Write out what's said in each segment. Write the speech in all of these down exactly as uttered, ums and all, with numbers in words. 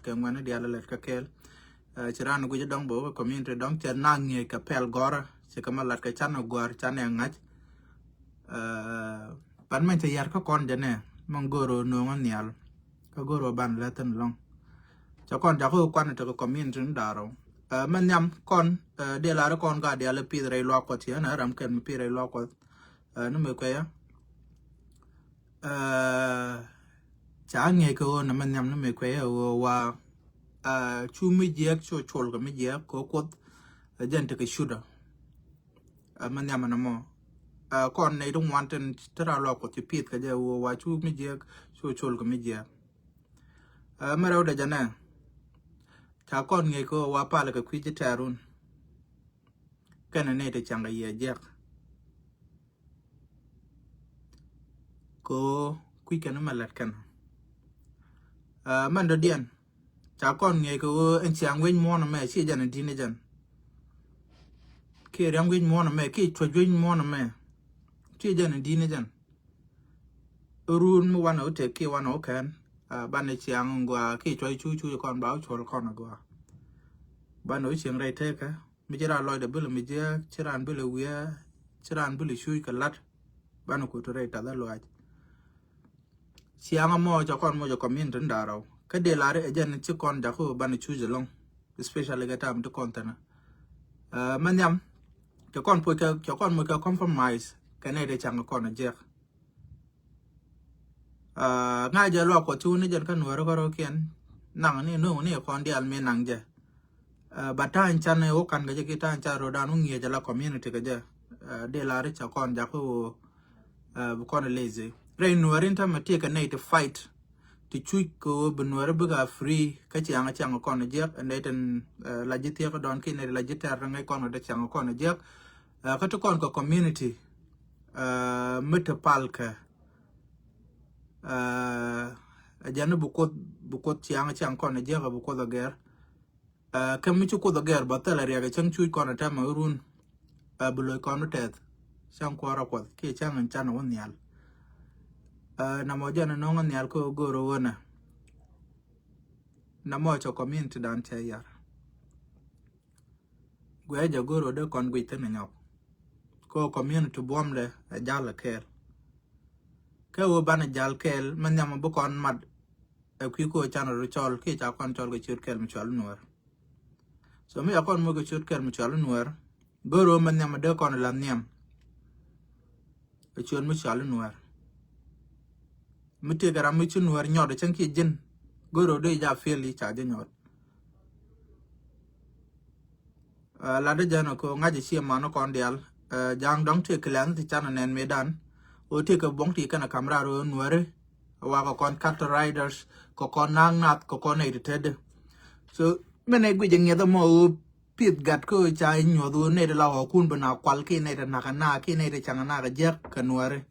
tëë ŋuɛ̈ni diaal lät kä kɛɛl. Ci raan guic dɔ̱ŋ bä wä kä community dɔ̱ŋ cɛ na ŋi̱eec kɛ pɛl gɔ̱rä, ci kɛ ma lat kɛ can ɛ gua̱r, can ɛ ŋa̱c. Pan mɛn cɛ yar kä kɔn jɛ nɛ mɛn go̱o̱r ɣöö nööŋä nhial. Kä go̱o̱r ɣöö ban lät thi̱n lɔ̱ŋ. Cɛ kɔn jakä ɣöö kuan tekɛ community ni da̱a̱r ɣöö mɛ nhiam kɔn, dee lar kɔn ka diaal i̱ pi̱th rɛy luaak kuɔth ci ɣän ɛ ram kɛn mi pi̱th rɛy luaak kuɔth. Ni mëë kuɛyä ca ŋiɛc kɛ ɣöö nɛ mɛ nhiam ni mëë kuɛyä ɣöö wa cu mi jiɛɛk cu col kɛ mi jiɛɛk kɛ ɣöö kuoth. Jɛn tekɛ cutdä. Mɛ nhiam ɛn ɛmɔ kɔn nɛy ti ŋuan tin ti raa luaak kuɔth ci pi̱th kɛ jɛ ɣöö wa cu mi jiɛɛk cu col kɛ mi jiɛɛk. Mɛ rɛw dɛ jɛ nɛ ca kɔn ŋiɛc kɛ ɣöö wa palɛ kɛ kui̱ ji̱ tɛɛrun. Kɛnɛ nɛy ti caŋ kɛ yiɛɛ jiɛk kɛ ɣöö kui̱ kɛn mɛ lät kɛn. Mɛn dɔ̱diɛn ca kɔn ŋiɛc kɛ ɣöö ɛn ciaŋ wec muɔ̱ɔ̱n ɛmɛ ci jɛn ɛ di̱n ɛ jɛn. Kiɛ riaŋ wec muɔ̱ɔ̱n ɛmɛ kiɛ cuɔ̱c wec muɔ̱ɔ̱n ɛmɛ ci jɛn ɛ di̱n ɛ jɛn. Run mi wanɛ wä tëk kiɛ wanɛ wä kɛn banɛ ciaŋ gɔaa kiɛ cuɔ̱c cuc cuc kɔn ba wä cuɔl kɔn gɔaa. Banɛ wä cieŋ rɛy tëkä mi ci raan lɔcdɛ bilɛ mi jiääk ci raan bilɛ wiaa ci raan bilɛ cuc kɛ lat. Banɛ kut rɛy tath a luaac. Ciaŋ amɔ ca kɔn moc ɛ community ni da̱a̱r rɔw kä dee lar ɛ jɛn ci kɔn jaku banɛ cuc ɛlɔŋ. Especially kɛ tam ti kɔn thɛnɛ mɛ nhiam cɛ kɔn puc kɛ cɛ kɔn moc kɛ compromise kɛ nɛy ti caŋ kɔn ɛ jiɛk. Ŋa̱c jɛ luak kuɔth ci wun ni jɛn kä nuɛɛri kärɔ̱kiɛn naŋ ni no̱o̱ŋ ni kɔn diaal mi naŋ jɛ. Ba ta̱a̱ny can wä kan kɛ jɛ ki ta̱a̱ny can ro̱dan wä ŋi̱eec ala community kɛ jɛ. Di lar ca kɔn jaku wä bi kɔn lazy rɛy nuɛɛri ni tämɛ tiɛ kɛ nɛy ti fight. Ti cuc kɛ ɣöö bi nuɛɛri bikɛ free kä ciaŋ ciaŋ kɔn jiɛk ɛn dee tin la ji̱ thiek dɔn ki nɛy ti la ji̱ tɛr ti ŋäc kɔn kɛ dee ciaŋ kɔn jiɛk. Kä ti kɔn kɛ community mi ti pal kɛ ɛ jɛn bi kuoth bi kuoth ciaŋ ciaŋ kɔn jiɛk bi kuoth agɛr. Kä mi ci kuoth agɛr ba thil ariak cäŋ cuc kɔn tɛmɛ run. Bi loc kɔn tɛth cäŋ kuɔrä kuɔth kiɛ cäŋ in can wä nhial. Namɔ jɛn nɔŋ nhial kä go̱o̱r wänɛ. Namɔ cɛ community dan cɛ yar. Guɛ jɛ go̱o̱r wä dee kɔn guic thin nyɔk. Kä community buɔmdɛ ɛ jal kɛɛl. Kɛ wä banɛ jal kɛɛl mɛ nhiam bi kɔn mat. Ɛ kui̱ ko can rɔ cɔl kiɛ ca kɔn cɔl kɛ ciöt kɛl mi cual nuɛɛr. So mi ca kɔn moc kɛ ciöt kɛl mi cual nuɛɛr. Gör ɣöö mɛ nhiam dee kɔn la nhiam. Ɛ ciöt mi cual nuɛɛr. Mi tëëkɛ ram mi ci nuɛɛr nyɔt cäŋ kiɛ ji̱n. Gör ɣöö dee ja fiɛl i̱ ca jɛ nyɔt. Latdä jɛn ɔ kɛ ŋa̱c ɛ cie man ɔ kɔn diaal. Ja̱a̱ŋ dɔ̱ŋ tëë kɛ lɛn ti can ɔ nɛn mëëdan. Ɣöö tëë kɛ buɔ̱ŋ ti kɛn ɛ ka̱m raar ɣöö nuääri. Ɛ wa kɛ kɔn cattle riders kɛ kɔn na̱a̱ŋ nath kɛ kɔn nɛy ti tetdä. So mi nɛy guic ɛ ŋiɛth ɛmɔ ɣöö pieth gat kä ɣöö ca i̱ nyuɔ̱th ɣöö nɛy ti la ɣɔ̱kun bi na kual kiɛ nɛy ti na̱k ɛ naak kiɛ nɛy ti ca̱ŋ ɛ naak ɛ jiäk kɛ nuääri.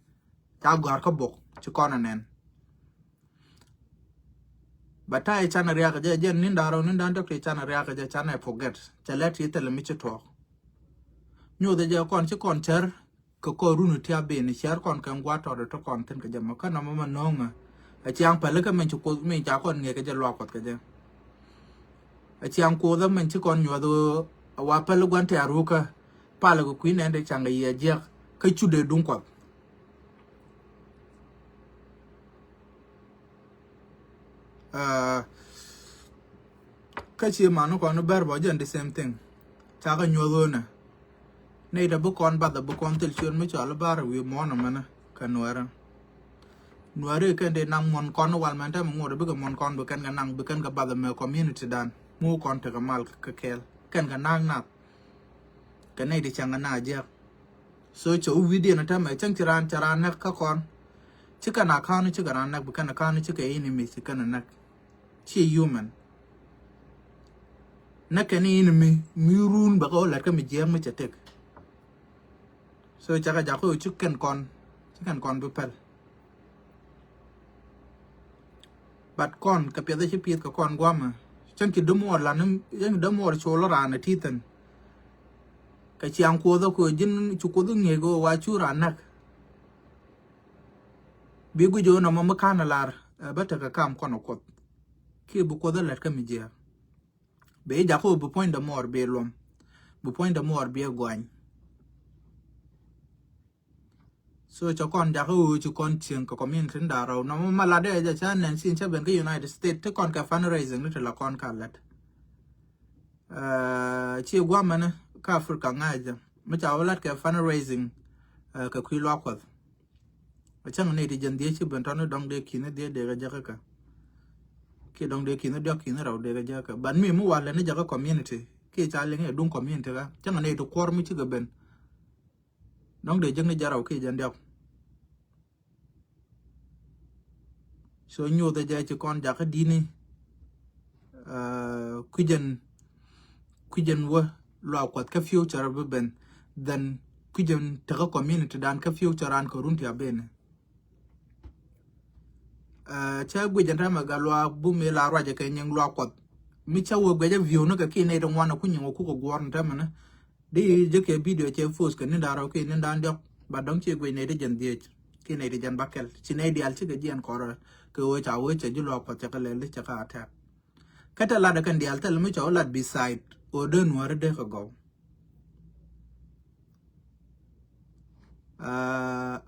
Ca gɔ̱a̱r kä bok ci kɔn ɛ nɛn. Ba ta̱yɛ can riakä jɛ jɛ nindan rɔ nindan dɔk ti can riakä jɛ can ɛ forget. Cɛ lɛ ti thilɛ mi ci tuɔɔk. Nyothɛ jɛ kɔn ci kɔn cär kɛ kɔn run ti a ben cär kɔn kɛ ŋuat tɔt tɔ kɔn thin kɛ jɛ mɔ kä nɔmɔ ma no̱o̱ŋä. Ɛ ciaŋ päli kä min ci kuoth min ca kɔn ŋiɛ kɛ jɛ luak kuɔth kɛ jɛ. Ɛ ciaŋ kuothä min ci kɔn nyuɔth ɣöö a wa päli gua̱n ti a rukä palɛ kɛ kui̱ nɛn ti caŋ kɛ yiɛ jiäk kä cut dee duŋ kuɔth. Kä cie man ni kɔn ni bɛr bɔ jɛn the same thing. Cakɛ nyuɔth ɣöö nɛ nɛy tɛ bi kɔn bath bi kɔn thil ciöt mi cɔal i̱ bar wi̱i̱ muɔ̱ɔ̱n ɛmɛnɛ kɛ nuɛɛrä. Nuɛɛri kɛn dee naŋ muɔ̱n kɔn ni wal mɛn tɛmɛ ŋot bikɛ muɔ̱n kɔn bi kɛn kɛ naŋ bi kɛn kɛ bath ɛmɛ community dan mu kɔn tekɛ mal kɛ kɛɛl kɛn kɛ naŋ nath. Kɛ nɛy ti cäŋ kɛ naŋ jiäk. So cɛ wi̱i̱diɛn tɛmɛ cäŋ ci raan cɛ raan näk kä kɔn. Ci kɛn a ka̱n ci kɛ raan näk bi kɛn a ka̱n ci kɛ enemy ci kɛn a näk. Ci human. Näk kɛn enemy mi run bɛ kɛ wä lät kä mi jiɛɛk mi cɛ tek. So cakɛ jakä ci kɛn kɔn ci kɛn kɔn bi pɛl. But kɔn kɛ piɛth ci piɛth kɛ kɔn guamɛ cäŋ ci dämuɔɔr lan cäŋ ci dämuɔɔr col raan a tithin. Kɛ ciaŋ kuoth a kuɔ ji̱n ci kuoth ŋi̱eec kɛ wa cu raan näk. Bi guic ɣöö nɔmɔ mi ka̱n a lar ɛ bä tekɛ kam kɔn a kuɔth. kiɛ bi Kuoth ɛ lät kä mi jiääk. Bɛ i̱ jakä ɣöö bi puɔ̱nydɛ muɔɔr bi luɔm, bi puɔ̱nydɛ muɔɔr bi gɔany. So cɛ kɔn jakä ɣöö ci kɔn cieŋ kɛ community ni da̱ŋ rɛw. Nɔmɔ ma latdɛ jɛ cä nɛn cin cä ben kä United States ti kɔn kɛ fundraising ni ti la kɔn ka lät. Ci guamɛni kä Africa ŋa̱cä mi ca wä lat kɛ fundraising kɛ kui̱ luaak Kuɔth. A cäŋ nɛy ti jɛn dhiec ci ben tɔni dɔŋ dee ki̱n dhiec dee kɛ jɛ kä kɛ. Kiɛ dɔŋ dee ki̱n diɔk ki̱n rɛw dee kɛ jɛ kä kɛ. But mi mi walɛ ni jɛ kä community kiɛ ca liŋ i̱ duŋ community kä cäŋ nɛy ti kuɔr mi cikɛ ben. Dɔŋ dee jek ni jɛ rɛw kiɛ jɛn diɔk. So nyothɛ jɛ ci kɔn jakä di̱ni. Kui̱ jɛn kui̱ jɛn wä luaak Kuɔth kä future bi ben. Then kui̱ jɛn tekä community dan kä future an kɛ run ti a ben. Cä guic ɛn täämɛ Gatluak bum mi la ruacɛ kɛ nyiŋ luaak Kuɔth. Mi cä wä guic ɛ view ni kɛ kiɛ nɛy ti ŋuan ɛ ku nyiŋ ɛ kukɛ guɔ̱ɔ̱r ɛn täämɛ ni. Di jɛ kɛ video cɛ post kɛ ni da̱ŋ rɛw kiɛ ni da̱ŋ diɔk. But dɔ̱ŋ ciɛ guic nɛy ti jɛn dhiec kiɛ nɛy ti jɛn bäkɛl ci nɛy diaal cikɛ jiɛn kɔrɛ. Kɛ ɣöö ca wee cɛ ji̱ luaak Kuɔth cɛ kɛ lɛl di cɛ kɛ attack. Kä te latdɛ kɛn diaal thil mi cɛ wä lat beside ɣöö dee Nuääri dee kɛ gɔw.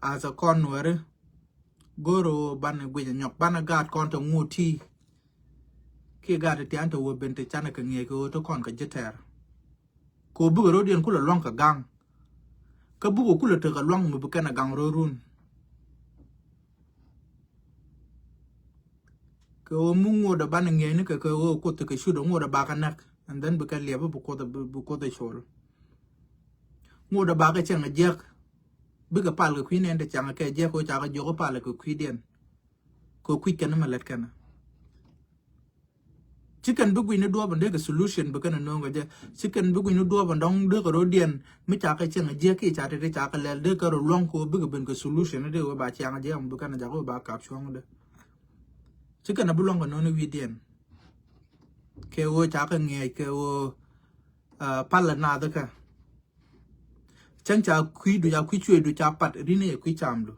As a kɔn Nuääri go̱o̱r ɣöö banɛ guic ɛ nyɔk banɛ gaat kɔn te ŋuɔ̱t ti. Kiɛ gaat ti tian te wä ben te canɛ kɛ ŋiɛc kɛ ɣöö te kɔn kɛ ji̱ tɛɛr. Kɛ ɣöö bikɛ ro̱diɛn kulɛ lua̱ŋ kɛ ga̱ŋ. Kä bikɛ kulɛ tekɛ lua̱ŋ mi bi kɛn ɛ ga̱ŋ ro̱o̱run. Kɛ ɣöö mi ŋuɔ̱t ɛ banɛ ŋiɛcni kɛ kɛ ɣöö Kuoth kɛ cut ɛ ŋuɔ̱t ɛ bakɛ näk. And then bikɛ liɛp bi Kuoth bi Kuoth ɛ col. Ŋuɔ̱t ɛ bakɛ cɛŋ ɛ jiäk. Bikɛ pal kɛ kui̱ nɛn te cɛŋ ɛ kɛ jiäk kɛ ɣöö cakɛ jiök ɛ pal kɛ kui̱diɛn. Kɛ kui̱c kɛn mɛ lät kɛn. Ci kɛn bi guic ni duɔɔp in dee kɛ solution bi kɛn nööŋ kɛ jɛ. Ci kɛn bi guic ni duɔɔp in dɔŋ dee kɛ ro̱diɛn mi ca kɛ cieŋ jiɛk kiɛ ca tete ca kɛ lɛl dee kɛ rɔ luɔ̱ŋ kɛ ɣöö bikɛ ben kɛ solution dee wee ba ciaŋ jiɛk mi bi kɛn jak wee ba kap cuɔ̱ŋ dee. Ci kɛn bi luɔ̱ŋ kɛ nööŋ ni wi̱i̱diɛn. Kɛ ɣöö ca kɛ ŋiɛc kɛ ɣöö pal naath kä. Cäŋ ca kui̱du ca kui̱ cueedu ca pat rin i̱ kui̱ camdu.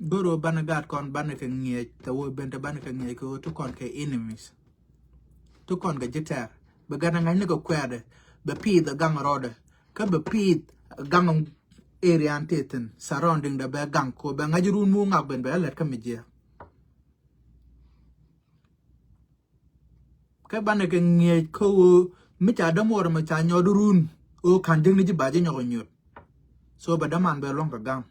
Go̱r ɣöö banɛ gaat kɔn banɛ kɛ ŋiɛc tɛ wee ben te banɛ kɛ ŋiɛc kɛ ɣöö ti kɔn kɛ enemies. Ti kɔn kɛ ji̱ tɛɛr bɛ gat ɛ ŋa̱cni kɛ kuɛɛdɛ bɛ piith ɛ gaŋ rɔɔdɛ kä bɛ piith ɛ gaŋ area an tëë thi̱n surrounding dɛ bɛ gaŋ kɛ ɣöö bɛ ŋa̱c run mu ŋak ben bɛ lät kä mi jiɛɛk. Kɛ banɛ kɛ ŋiɛc kä ɣöö mi ca dämuɔɔr mɛ ca nyɔɔt run ɣöö ka̱n jek ni ji̱ ba ji̱ nyɔk ɛ nyuɔt. So bɛ däman bɛ luɔ̱ŋ kɛ gaŋ.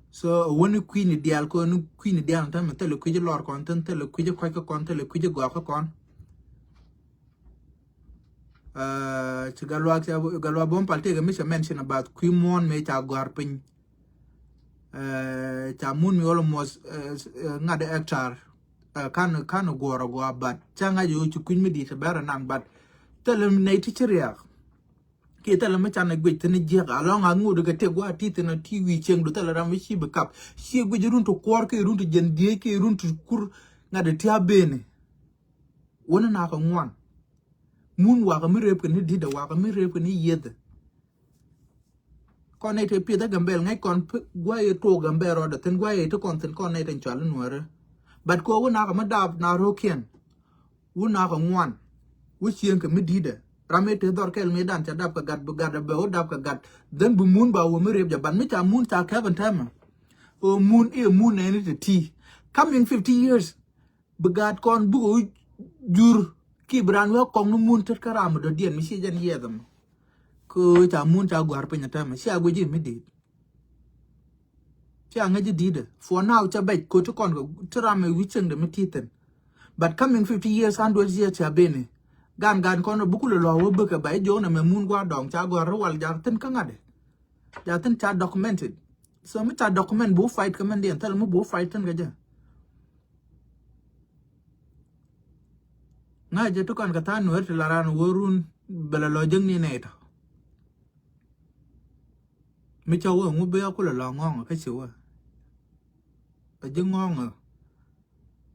So ɛ wäni kui̱ni diaal kɔn ni kui̱ni diaal ni tämɛ thilɛ kui̱ci lɔr kɔn thi̱n thilɛ kui̱ci kɔc kä kɔn thilɛ kui̱ci gɔak kä kɔn. Ci Gatluak Gatluak Bom Pal tëëkɛ mi cɛ mention about kui̱ muɔ̱ɔ̱n mëë ca gɔ̱a̱r piny. Ca mun mi almost ŋa̱t hectare. Kan kan guɔ̱ɔ̱r agɔaa but ca ŋa̱c ɣöö ci kui̱ny mi di̱i̱t bɛr anaŋ but thilɛ nɛy ti ci riaak. Kiɛ thilɛ mi canɛ guic thi̱n jiäk alɔŋ a ŋot kɛ tëk gua̱a̱ ti thi̱n a ti wi̱i̱ cieŋdu thilɛ ram mi ci bi kap. Ci guic run ti kuɔr kiɛ run ti jiɛn dhieec kiɛ run ti kur ŋa̱t ti a beni. Wäni nakɛ ŋuan. Mun wakɛ mi rep kɛ ni di̱tdɛ wakɛ mi rep kɛ ni yiethɛ. Kɔn nɛy te pieth ɛ Gambɛl ŋäc kɔn guayɛ tuɔɔk Gambɛl rɔɔdɛ thi̱n guayɛ ti kɔn thi̱n kɔn nɛy te cual i̱ Nuäärä. But kɛ wä nakɛ mi daap na ro̱o̱kiɛn. Wä nakɛ ŋuan. Wä cieŋ kɛ mi di̱tdɛ ram mi te dhɔr kɛl mi dan ca dap kɛ gat bi gat bɛ wä dap kɛ gat. Then bi mun ba wä mi rep jɛ but mi ca mun ca kɛp in tɛmɛ. Ɛ mun i̱ mun nɛni te ti coming fifty years. Bi gaat kɔn bikɛ wä jur ki bi raan wee kɔŋ ni mun tet kä ram mi dɔ̱diɛn mi ci jɛn yiɛth ɛmɔ. Kɛ ca mun ca gua̱r piny ɛtɛmɛ ci a guic i̱ mi di̱i̱t. Ci a ŋäc i̱ di̱i̱t ɛ for now ca bɛc ko̱ ti kɔn kɛ ti ram mi wi̱c cieŋdɛ mi ti̱i̱ thi̱n. But coming fifty years, hundred years ca beni gan gan kɔn bi kulɛ lɔ̱ wä bikɛ ba i̱ jiɔk nɛ mɛ mun gua̱r dɔŋ ca gua̱r ri wal jak thi̱n kä ŋa̱tdɛ. Ja thi̱n ca documented. So mi ca document bu fight kɛ mɛn diɛn thil mi bu fight thi̱n kɛ jɛ. Ŋa̱c jɛ ti kɔn kɛ tha̱a̱ŋ Nuɛr ti la raan wä run bɛ la lɔ jäŋni nɛy tɔ. Mi cä wä ŋu bee a kulɛ lɔ ŋɔ̱ŋ kä ci wä. A ji̱ ŋɔ̱ŋ.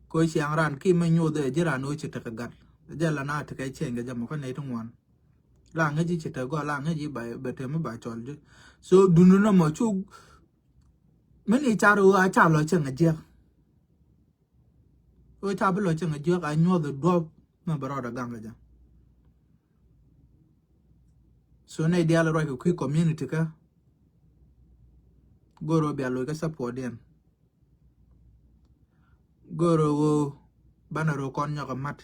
Ko ciaŋ ran ki mɛ nyoth ɛ ji̱ ran ɣöö ci tekɛ gat. Jɛ la na tekɛ ciɛny kɛ jɛ mɔ kä nɛy ti ŋuan. La ŋäc ji̱ ci tekɛ gɔaa la ŋäc ji̱ ba bɛ te mi ba cɔl ji̱. So duni nɔmɔ cu Min i̱ car ɣöö a ca lɔ cieŋ a jiäk. Ɣöö ca bi lɔ cieŋ a jiäk a nyuɔth duɔ̱p mi bi rɔɔdɛ gaŋ kɛ jɛ. So nɛy diaal ruac kɛ kui̱ community kä. Go̱o̱r ɣöö bia loc kä support diɛn. Go̱o̱r ɣöö banɛ röö kɔn nyɔk a mat.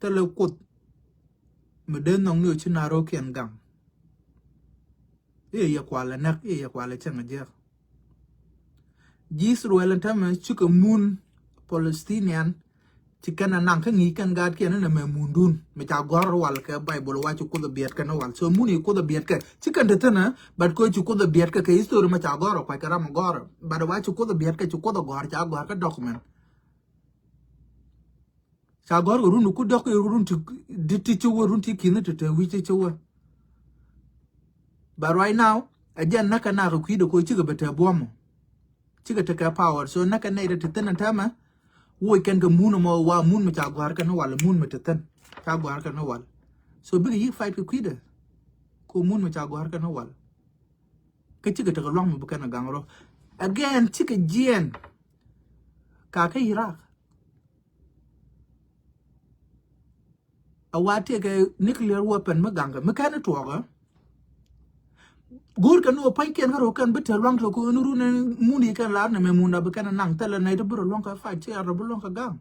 Thilɛ Kuoth mi dee nhɔk ni ɣöö ci na röökiɛn gaŋ. I̱ yɛ kualɛ näk, i̱ yɛ kualɛ cieŋ a jiäk. Ji̱ Israel ɛn täämɛ cikɛ mun Palestinian, ci kɛn a naŋ kä ŋi̱i̱c kɛn gaatkiɛn inɛ mɛ mundun mi ca gɔ̱r wal kɛ Bible wa ci Kuoth a biɛt kɛn wal. So mun i̱ Kuoth a biɛt kɛ ci kɛn te thinɛ, but kɛ ci Kuoth a biɛt kɛ kɛ history mɛ ca gɔ̱r a kuac kɛ ram a gɔ̱r, but wa ci Kuoth a biɛt kɛ ci Kuoth a gɔ̱r, ca gɔ̱r kä document. Ca gɔ̱r kɛ run ku diɔ̱k kɛ run ti, ti, ti ci wä, run ti ki̱n ti te wi̱c ti ci wä. But right now a jɛn näk kɛ nak kɛ kui̱dɛ ko cikɛ bɛ te buɔ̱m. Cikɛ tekɛ power. So näk kɛ nɛy ti te thin ɛn täämɛ. Woc kɛn kɛ mun ɛmɔ wa mun mi ca gua̱a̱r kɛn wal, mun mi te thin. Ca gua̱a̱r kɛn wal. So bikɛ yi̱k fight kɛ kui̱dɛ ko mun mi ca gua̱a̱r kɛn wal. Kä cikɛ tekɛ luaŋ mi bi kɛn a gaŋ rɔ. Again, cikɛ jiɛn. Ka kä Iraq. A wa tekɛ nuclear weapon mi gaŋkɛ mi kɛn tuɔɔkä. Go̱o̱r kɛ ni wä pa̱nykiɛn kä röökɛn bi te luaŋ tɔ ko ni run ni mun di kɛn lar ni mɛ mun da bi kɛn naŋ thilɛ nɛy ti bi rɔ luaŋ kɛ fight, ci a rɔ bi luaŋ kɛ gaŋ.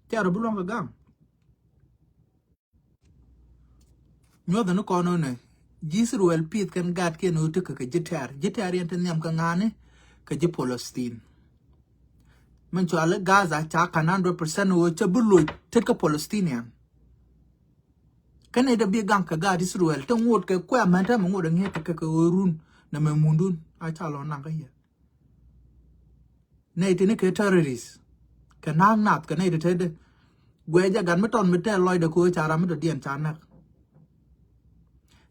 Ci a rɔ bi luaŋ kɛ gaŋ. Nyuɔth ni kɔn ɣöö nɛ ji̱ Israel pith kɛn gaatkiɛn ɣöö tekɛ kɛ ji̱ tɛ̈r. Ji̱ tɛ̈r yɛn te nhiam kɛ ŋa̱a̱ni kɛ ji̱ Palestine. Min cuali Gaza ca ka̱n hundred percent ɣöö cä bi loc tet kä Palestinian. Kä nɛy te bi gaŋ kɛ gaat Israel te ŋot kɛ kuɛ mɛn te mɛ ŋot ɛ ŋi̱eec kɛ kɛ ɣöö run nɛ mɛ mundun a ca lɔ naŋ kä yɛ. Nɛy tini kɛ terrorist kɛ na̱a̱k nath kɛ nɛy ti tetdɛ. Guɛc jɛ gat mi tɔn mi tɛl lɔcdɛ kɛ ɣöö ca ram mi dɔ̱diɛn ca näk.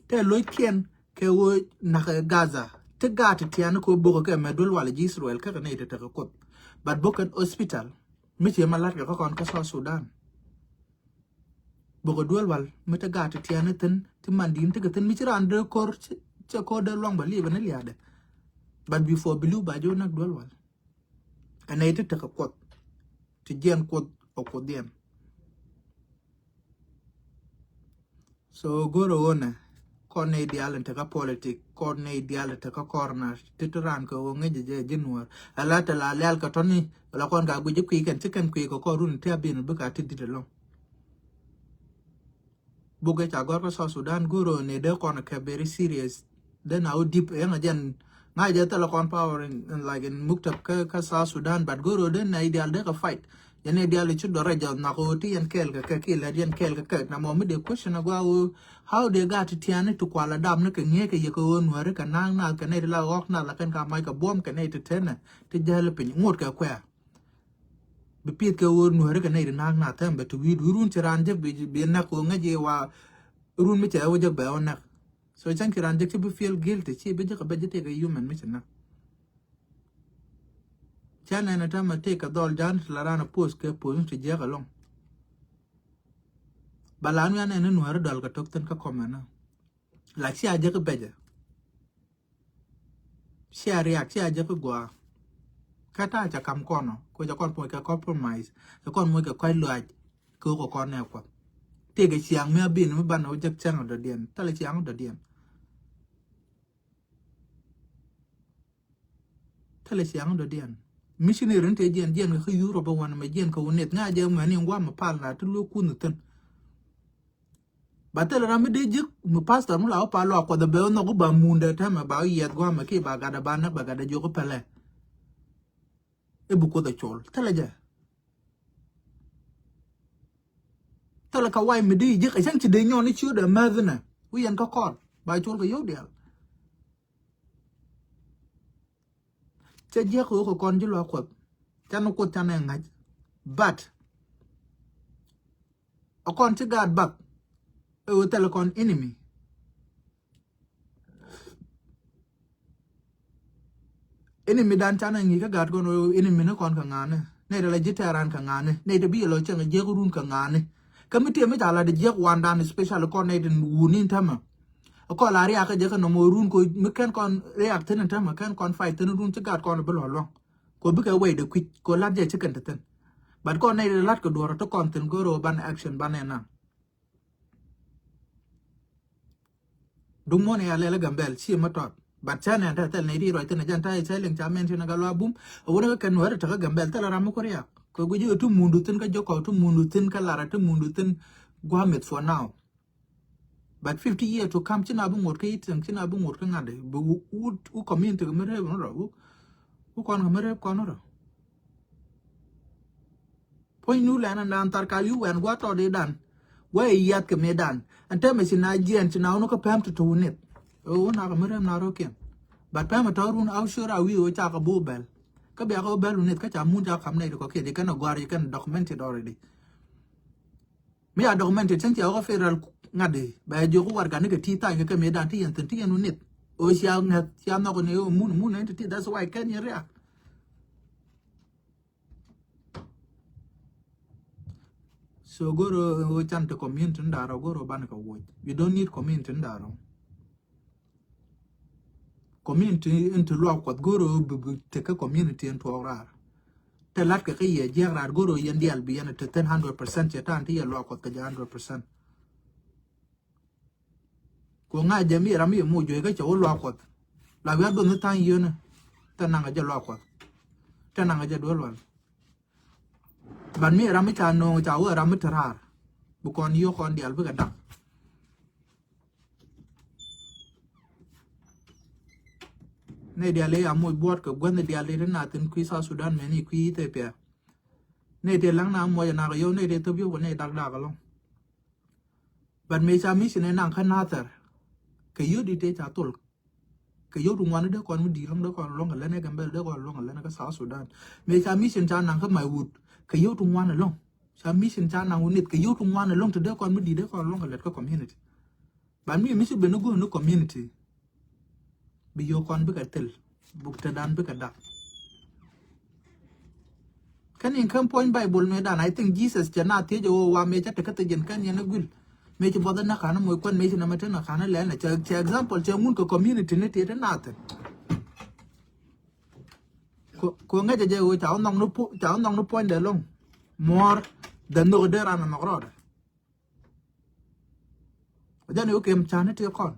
Tɛl loc kiɛn kɛ ɣöö na̱k ɛ Gaza ti gaat ti tiani kɛ ɣöö bokɛ kɛ mɛ duel wal ji̱ Israel kä kɛ nɛy ti tekɛ Kuoth. But bokɛ hospital mi ci ma latkɛ kä kɔn kä South Sudan. Bokɛ duel wal mi te gaat ti tiani thin ti man din ti kɛ thin mi ci raan dee kor cɛ kor dee luaŋ bä liɛbɛ ni liaadɛ. But before bi liw ba jɛ wä näk duel wal. Ɛn nɛy ti tekɛ Kuoth ti jiɛn Kuoth ɔ Kuoth diɛn. So go̱rɛ ɣöö nɛ kɔn nɛy diaal in tekä politic, kɔn nɛy diaal in tekä kɔr na ti ti raan kɛ ɣöö ŋäcɛ jɛ ji̱ Nuäär. Ala te la lial kɛ tɔ̱ni la kɔn ka guic ji̱ kui̱ kɛn ci kɛn kui̱ kɛ kɔr run ti a bin bikɛ a ti di̱t ɛlɔ̱ŋ. Bukɛ ca gɔ̱r kä South Sudan go̱r ɣöö nɛ dee kɔn kɛ very serious. Dee na wä dip ɛn a jɛn ŋa̱c jɛ thilɛ kɔn power in, in like in muktab kä, kä South Sudan, but go̱r ɣöö dee nɛ dial dee kɛ fight. Yɛn nɛ dial ci dɔrɛ jɛ nhɔk ɣöö ti yɛn kɛɛl kɛ kɛ ki lɛt yɛn kɛɛl kɛ kɛ. Na mɔ mi dee question a gua ɣöö how dee gat ti tiani ti kual a dam ni kɛ ŋi̱eec kɛ yɛ kɛ ɣöö Nuääri kɛ na̱a̱ŋ nath kɛ nɛ ti la ɣɔk nath la kɛn ka mac kɛ buɔ̱m kɛ nɛ ti tenɛ ti jäl piny ŋot kɛ kuɛ̈ɛ̈. Bi pi̱th kɛ ɣöö Nuääri kɛ nɛy ti na̱a̱k nath thɛm bɛ ti wi̱i̱ dui̱run ci raan jek bi, bi näk kɛ ɣöö ŋäc i̱ wa run mi cɛ wä jek bɛ wä näk. So cäŋ ci raan jek ci bi feel guilty, ci bi jek a bɛ jek tëëk a human mi ci näk. Ca nɛn a täämɛ tëëk kɛ dhɔl ja̱a̱n ti la raan a post kɛ post ti jiäk ɛlɔ̱ŋ. Ba la nu ya nɛn ni Nuääri dɔl kɛ tok thin kä comment na. La ci a jek bɛ jɛ. Cia riak cia jek i̱ gɔaa. Kä ta̱a̱ ca kam kɔn ɔ kɛ cɛ kɔn moc kɛ compromise, cɛ kɔn moc kɛ kɔc luaac. Kɛ ɣöö kɛ kɔn nɛ Kuɔth tëëkɛ ciaŋ mi a bin mi banɛ wä jek cäŋ ɔ dɔ̱diɛn, thilɛ ciaŋ ɔ dɔ̱diɛn. Thilɛ ciaŋ ɔ dɔ̱diɛn. Missionary ni tëë jiɛn, jiɛn kɛ kä Europe ɛ wanɛ mɛ jiɛn kɛ wä nith ŋa̱c jɛ mɛni in gua̱a̱m ɛ pal na ti luek kun thi̱n. Ba thilɛ ram mi dee ji̱k mi pastor mi la wä pal luaak Kuɔth ɛ bɛ wä nhɔk wä ba mundɛ täämɛ ba wä yiɛth gua̱a̱mɛ kiɛ ba gatdɛ ba näk ba gatdɛ jiök wä pɛlɛ. I̱ bi Kuoth ɛ col thilɛ jɛ. Thilɛ ka wac mi dee ji̱k ɛ cäŋ ci dee nyɔn i̱ ciötdɛ määth inɛ wi̱i̱ yɛn kä kɔn ba col kɛ yio̱w diaal. Cä jiäk ɣöö kɛ kɔn ji̱ luaak Kuɔth. Canɛ Kuoth canɛ ŋa̱c. But ɛ kɔn ci gaat bath. Ɛ ɣöö thilɛ kɔn enemy. Enemy dan canɛ ŋi̱i̱c kä gaat kɔn ɣöö enemy ni kɔn kɛ ŋa̱a̱ni. Nɛy te la ji̱ tɛ̈ran kɛ ŋa̱a̱ni. Nɛy te bi yɛ lɔ cieŋ jiäk run kɛ ŋa̱a̱ni. Kä mi tëë mi ca lat jiäk wandan, especially kɔn nɛy te wuni tämɛ. Kɔn la riak kä jɛ kä nɔmɔ run ko mi kɛn kɔn riak thin in tɛmɛ kɛn kɔn fight thin run ci gat kɔn bi lɔ luɔŋ. Ko bikɛ wɛy de kui̱c ko lat jɛ ci kɛn te thin. But kɔn nɛy de lat kɛ duɔrɔ ti kɔn thin goro ban action ban ɛ naŋ. Duŋ muɔ̱n ya lɛl Gambɛl ci mɛ tɔt. But cɛ nɛn tɛ thɛl nɛy ti ruac thin a jɛn ta̱yɛ cɛ liŋ ca mɛn tin a gal wa bum. A wun kä kɛn nuɛri te kä Gambɛl thɛl a ram mi ku riak. Kɛ guic i̱ ti mundu thin kä jɔkɔ ti mundu thin kä lara ti mundu thin guamith for now. But fifty year to come, ci na bi ŋot kä ithiäŋ, ci na bi ŋot kä ŋa̱t dee bi wu, wu, wu community kɛ mi rep ni rɔ, wu, wu kɔn kɛ mi rep kɔn ni rɔ. Puɔ̱ny nu lɛn an dan thar kal yu wɛn gua̱ tɔt i̱ dan. Gua̱ i̱ yiath kɛ mi dan. Ɛn tɛmɛ ci na jiɛn ci na wun kä pɛm ti to̱ wunith. Ɛ wun na kɛ mi rep na rɔ kiɛn. But pɛm ɛ tɔ̱ run a wun sure a wi̱i̱ wä ca kɛ bo̱o̱ bɛl. Kä bia kɛ wä bɛl wunith kä ca mun ca kam nɛy ti kɔ kiɛ di kɛn ɛ gɔ̱a̱r yi kɛn documented already. Mi a documented cäŋ cɛ wä kä federal ŋa̱t di bɛ jiök warɛga ni kɛ ti tha̱a̱ny kɛ kɛ mëëdan ti yɛn thi̱n ti yɛn wä nith. Ɣöö cia ŋäth cia nhɔk ni ɣöö mun mun entity, that's why kɛn yɛn riak. So go̱r ɣöö can ti community ni da̱rä go̱r ɣöö banɛ kɛ wuɔc. You don't need community ni da̱rä. Community in ti luak Kuɔth go̱r ɣöö bi, bi tekä community in tuɔɔk raar. Te lat kɛ kä yɛ jiɛk raar go̱r ɣöö yɛn diaal bi yɛn te thin hundred percent cɛ ta̱a̱n ti yɛ luak Kuɔth kɛ jɛ hundred percent. Ku ŋa̱c jɛ mi ram mi yɛ moc juey kä cɛ wä luak Kuɔth. La wi̱i̱ a duɔth ni tha̱a̱ny yio̱nɛ. Te naŋ kɛ jɛ luak Kuɔth. Te naŋ kɛ jɛ duel wal. But mi ram mi ca no̱o̱ŋ ca wä ram mi te raar. Bi kɔn yio̱k kɔn diaal bikɛ da̱k. Nɛy diaal i̱ a moc buɔt kɛ guänh diaal i̱ ti na thin kui̱ South Sudan mɛni kui̱ Ethiopia. Nɛy ti laŋ na muɔc ɛ nak yio̱w nɛy ti thop yio̱w kɛ nɛy dak dak ɛlɔ̱ŋ. But mëë ca mission ɛ naŋ kä Nathɛr. Kɛ yio̱w di tëë ca thol. Kɛ yio̱w ti ŋuan dee kɔn mi di̱i̱t lɔ̱ŋ dee kɔn lɔ̱ŋ kɛ lɛn ɛ Gambɛl dee kɔn lɔ̱ŋ kɛ lɛn ɛ kä South Sudan. Mëë ca mission ca naŋ kä Maiwut. Kɛ yio̱w ti ŋuan ɛlɔ̱ŋ. Ca mission ca naŋ wä nith kɛ yio̱w ti ŋuan ɛlɔ̱ŋ ti dee kɔn mi di̱i̱t dee kɔn lɔ̱ŋ kɛ lɛt kä community. Ban mi mi ci ben ni guɔ̱n ni community. Bi yio̱w kɔn bikɛ thil. Buk te dan bikɛ dak. Kɛn in käm puɔ̱ny Bible mëë dan, I think Jesus cɛ na thiec ɛ ɣöö wa mëë cä te kä thiec in kɛn yɛn ɛ guil. Mëë ci buɔth ɛ näk ka̱n ɛ moc kuɛn mëë ci nɛmɛ te näk ka̱n ɛ lɛl ɛ cɛ, cɛ example cɛ ŋun kɛ community ni tiet ɛ nath. Ko, ko ŋäcɛ jɛ ɣöö ca wä nhɔk ni pu-, ca wä nhɔk ni puɔ̱nydɛ loŋ. More than nhök dee ran ɛ nhɔk rɔɔdɛ. Jɛn i̱ wä kem cani ti kɔn.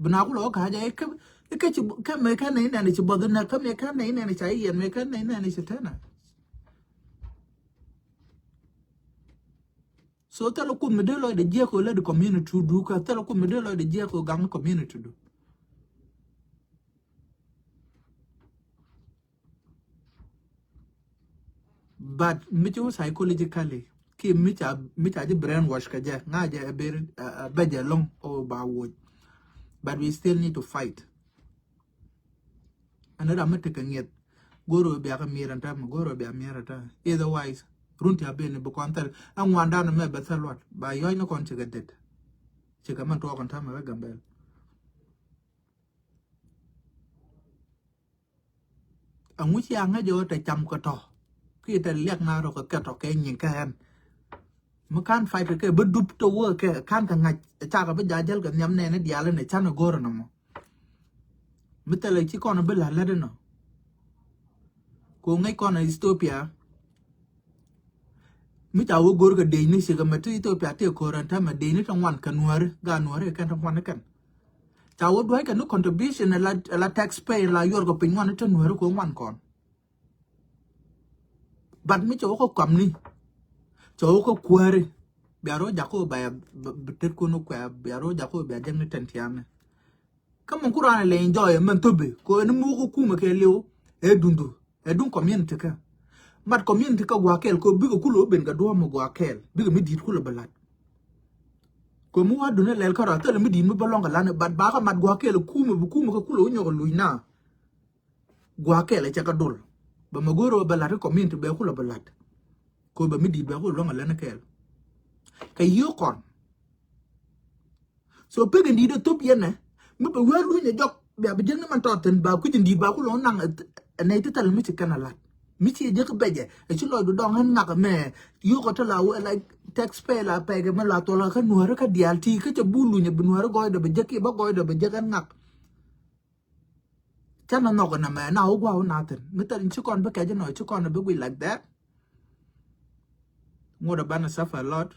Bi na kulɛ wä ka̱cä i̱ kä, i̱ kä ci, kä mëë kä nɛy nɛn ci buɔth inɛ, kä mëë kä nɛy nɛn ca i̱ yɛn, mëë kä nɛy nɛn ci tɛnɛ. So thilɛ kuth mi dee lɔcdɛ jiɛk kɛ lät community du, kä thilɛ kuth mi dee lɔcdɛ jiɛk kɛ gaŋ community du. But mi ci wä psychologically ki mi ca, mi ca ji̱ brainwash kɛ jɛ, ŋa̱ jɛ a ber, a, a bɛ jɛ loŋ ɔ ba wuɔc. But we still need to fight. Ɛn ram mi tekɛ ŋiɛth. Go̱r ɣöö bia kɛ mi̱i̱r ɛn täämɛ, go̱r ɣöö bia mi̱i̱r ɛn täämɛ. Otherwise run ti a ben bi kɔn thɛl. Ɛŋuandan ɛmɛ bɛ thɛl luat ba yɔ̱c ni kɔn cikɛ det. Cikɛ mɛn tuɔɔk ɛn täämɛ kä Gambɛl. Ɛŋu ci a ŋäc ɣöö te cam kɛ tɔ kiɛ te liak na rɔ kɛ kɛ tɔ kɛ nyin kä ɛn. Mi ka̱n fight kɛ bi dup te wä kɛ ka̱n kɛ ŋa̱c cakɛ bi ja̱ jäl kɛ nhiam nɛɛni diaal ni canɛ go̱r ɛn ɛmɔ. Mi thilɛ ci kɔn bi la̱t lät inɔ. Ko ŋäc kɔn Ethiopia. Mi ca wä go̱r kɛ dec ni cikɛ mɛ ti Ethiopia ti ko̱r ɛn täämɛ dec ni ti ŋuan kɛ nuääri, gaat nuääri kɛn ti ŋuan ni kɛn. Ca wä dua̱ckɛ ni contribution la, la tax pay la yuɔr kɛ piny ŋuan ni ti nuääri ko ŋuan kɔn. But mi cɛ wä kä kɔamni, cɛ wä kä kuääri. Bia rɔ jakä bia, bi tet kun kuɛ, bia rɔ jakä bia jek ni tɛn tiamɛ. Kä mɛ kuran lɛ enjoy mɛn thope ko ni muk kumɛ kɛ liw. Ɛ dundu, ɛ dun community kä. Mat community kä gua̱a̱ kɛɛl ko bikɛ kulɛ wä ben kɛ duɔ̱ɔ̱m mi gua̱a̱ kɛɛl bikɛ mi di̱i̱t kulɛ bɛ la̱t. Ko mi wa̱a̱ dun ɛ lɛl kä rɔ thilɛ mi di̱i̱t mi bä lɔŋ kɛ la̱t ni, but bakä mat gua̱a̱ kɛɛl kumɛ bi kumɛ kä kulɛ wä nyɔk luc na. Gua̱a̱ kɛɛl ɛ cɛ kɛ dol. Bɛ mɛ go̱o̱r ɛ bɛ la̱t kä community bɛ kulɛ bɛ la̱t. Ko bɛ mi di̱i̱t bɛ kulɛ lɔŋ ɛ lɛn kɛɛl. Kɛ yiö kɔn. So pek in di̱i̱t ɛ thop yɛn ɛ mi bɛ wee luny ɛ jɔk bia bi jiäk ni man tɔt thi̱n ba kui̱c in di̱i̱t ba ku lɔŋ naŋ ɛ nɛy ti thil mi ci kɛn a la̱t. Mi ci jek bɛcɛ ɛ ci lɔcdu dɔŋ ɣän ŋak mɛ. Yuk ɔ tɔ la wee la taxpayer la pɛkɛ mɛ la thol kä nuäärä kä diaal ti kä cɛ bul lunyɛ bi nuäärä gɔɔydɛ bɛ jek ki bä gɔɔydɛ bɛ jek ɣän ŋak. Canɛ nhɔk ɛ nɛ mɛ na wä gua̱a̱ wä na thin mi thil ci kɔn bi kɛc inɔ ci kɔn bi guic like that. Ŋot ɛ banɛ suffer a lot.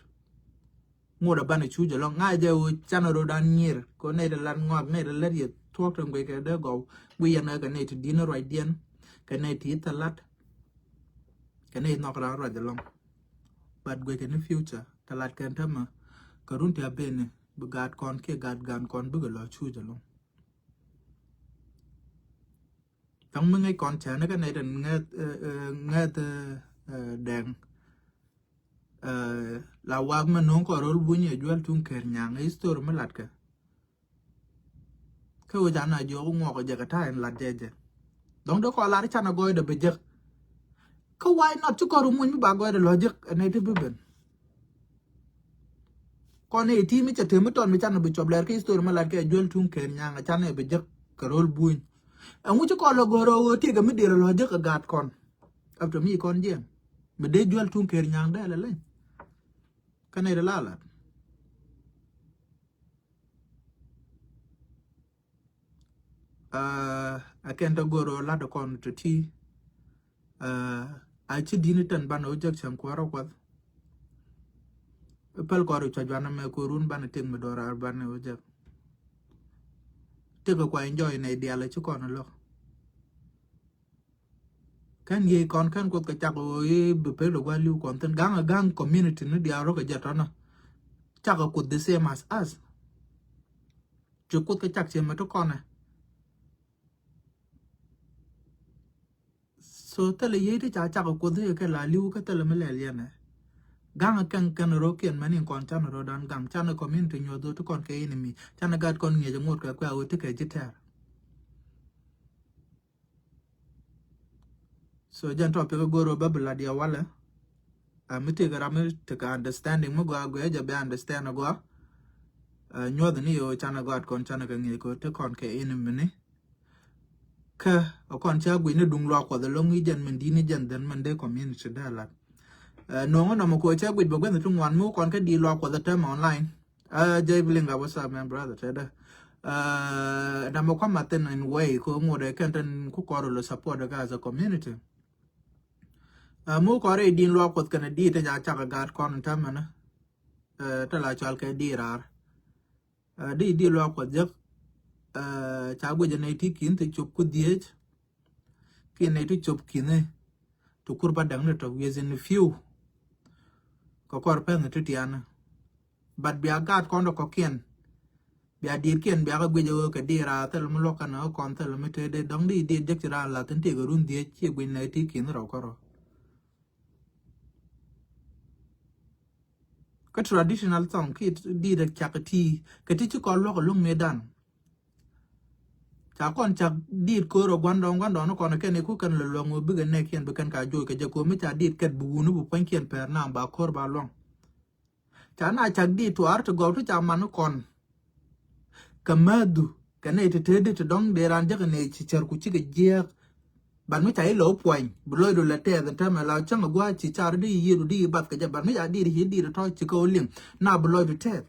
Ŋot ɛ banɛ cuc ɛlɔ̱ŋ ŋa̱c jɛ ɣöö canɛ rot an nyier kɛ nɛy ti lat ŋɔak nɛy ti lät yɛ thuɔ̱k ti guic kɛ dee gɔw. Guic yɛn ɛ kɛ nɛy ti di̱n ruacdiɛn kɛ nɛy ti thälat kɛ nɛy nhɔk raan ruac ɛlɔ̱ŋ. But guic kɛ ni future ti lat kɛn tämɛ kɛ run ti a beni bi gaat kɔn kiɛ gaat gan kɔn bikɛ lɔ cuc ɛlɔ̱ŋ. Thaŋ mi ŋäc kɔn cäni kä nɛy tin ŋäth ŋäth dɛŋ. La wak mɛ no̱o̱ŋ kɔn ro̱l buny ɛ juäl tuŋ ker nyaŋ history mi latkɛ. Kä wec an a jiɔk ŋuɔk jɛ kɛ ta̱a̱ in lat jɛ jɛ. Dɔ̱ŋ dee kɔn lar canɛ gɔɔydɛ bɛ jek. Kä why not ci kɔn ru muny mi ba gɔɔydɛ lɔ jek ɛ nɛy ti bi ben. Kɔn i̱ ti mi cɛ tëë mi tɔn mi canɛ bi cɔp lɛr kä history mi lat kɛ juäl tuŋ ker nyaŋ ɛ canɛ bi jek kɛ ro̱l buny. Ɛŋu ci kɔn lɔ go̱o̱r ɣöö tiekɛ mi diɛl lɔ jek ɛ gaat kɔn. After mi kɔn jiɛn mi dee juäl tuŋ ker nyaŋ dee lɛ leny. Kä nɛy ti la lat. Ɛ kɛn te go̱r ɔ lat kɔn te ti. A ci di̱n tɛn banɛ wä jek cäŋ kuäärä kuath. Päl kɔr i̱ cua juanä mɛ kuɛ run banɛ tëk mi dɔ̱raar banɛ wä jek. Tëk kɛ kua enjoy nɛy diaal ci kɔn lo̱k. Kɛn yiey kɔn kɛn kuoth kɛ cak ɣöö i̱ bi pek lɛ gua̱l li̱w kɔn thi̱n ga̱ŋ a ga̱ŋ community ni diaal rɔ kɛ jɛ tɔnä. Cak a kuoth the same as us. Ci kuoth kɛ cak ciɛ mɛ ti kɔnɛ. So thilɛ yiey ti ca cak a kuoth i̱ kɛ la li̱w kä thilɛ mi lɛl yɛnɛ. Ga̱ŋ a kɛn kɛn rɔ kiɛn mɛni kɔn canɛ rɔ dan gaŋ canɛ community nyuɔth ɣöö ti kɔn kɛ enemy canɛ gat kɔn ŋiɛc a ŋot kɛ kuɛ a ɣöö ti kɛ ji̱ tɛr. So jɛn topic go̱r ɔ bä bi lat yɛ walɛ. A mi tëëk ram mi tekɛ understanding mi gɔaa guɛ jɛ bɛ understand gɔaa. Nyuɔth ni yɛ ɣöö canɛ gɔaa kɔn canɛ kɛ ŋi̱i̱c kɛ ɣöö te kɔn kɛ enemy ni. Kä ɛ kɔn ca guic ni duŋ luaak kuɔth ɛlɔŋ i̱ jɛn min di̱t ni jɛn dhɛn min dee community dee lat. No̱o̱ŋ ɛ nɔmɔ kɛ ɣöö ca guic bɛ guänh ti ŋuan mi wä kɔn kä di̱i̱t luaak kuɔth ɛ tɛmɛ online. Jay Blinga, what's up, man, brother? Tɛdä namɛ kua̱m a thin in way ko ŋot ɛ kɛn tin ku kɔr lo support kä as a community. Mu kɔr i̱ din luak kuɔth kɛn a di̱i̱t tin ca cak a gaat kɔn in tämɛnä. Te la cual kɛ di̱i̱t raar. Di di luak kuɔth jek. Ca guic a nɛy ti ki̱n ti cop ku dhiec. Kiɛ nɛy ti cop ki̱n i̱ ti kur ba däŋ ni tɔk within a few. Kɛ kɔr pɛn ti tianä. But bia gaat kɔn dɔ kɔkiɛn. Bia diet kiɛn bia kɛ guic ɣöö kɛ diet raa thil mi luɔk kɛn ɣä kɔn thil mi tëë dee dɔ̱ŋ di diet jek ci raan lath in tëëk run dhiec ci guic nɛ ti ki̱n rɔw kärɔ. Kä traditional song ki diet cak ti kɛ ti ci kɔn luɔk luŋ mi dan. Ca kɔn cak diet ko̱r ɔ guandɔŋ guandɔŋ ni kɔn kɛn iku kɛn lɔ luɔŋ ɣöö bikɛ nɛ kiɛn bi kɛn ka joc kɛ jɛ ko̱r mi ca diet kɛt bi wuni bi puɔ̱ny kiɛn pɛr naam ba ko̱r ba luɔŋ. Ca na cak di tuaar ti gɔw ti ca man kɔn. Kɛ mäthu kɛ nɛy ti tëëdi ti dɔ̱ŋ dee raan jäk nɛy ci cär ku cikɛ jiääk. Ban mi ca ilɛ wä puɔny bi lɔcdu lɛ tɛth in tɛmɛ la cäŋ a gua̱a̱c ci car di yiëëdu di bath kɛ jɛ ban mi ca diit ci diit tɔ̱ ci kɛ wä liŋ na bi lɔcdu tɛth.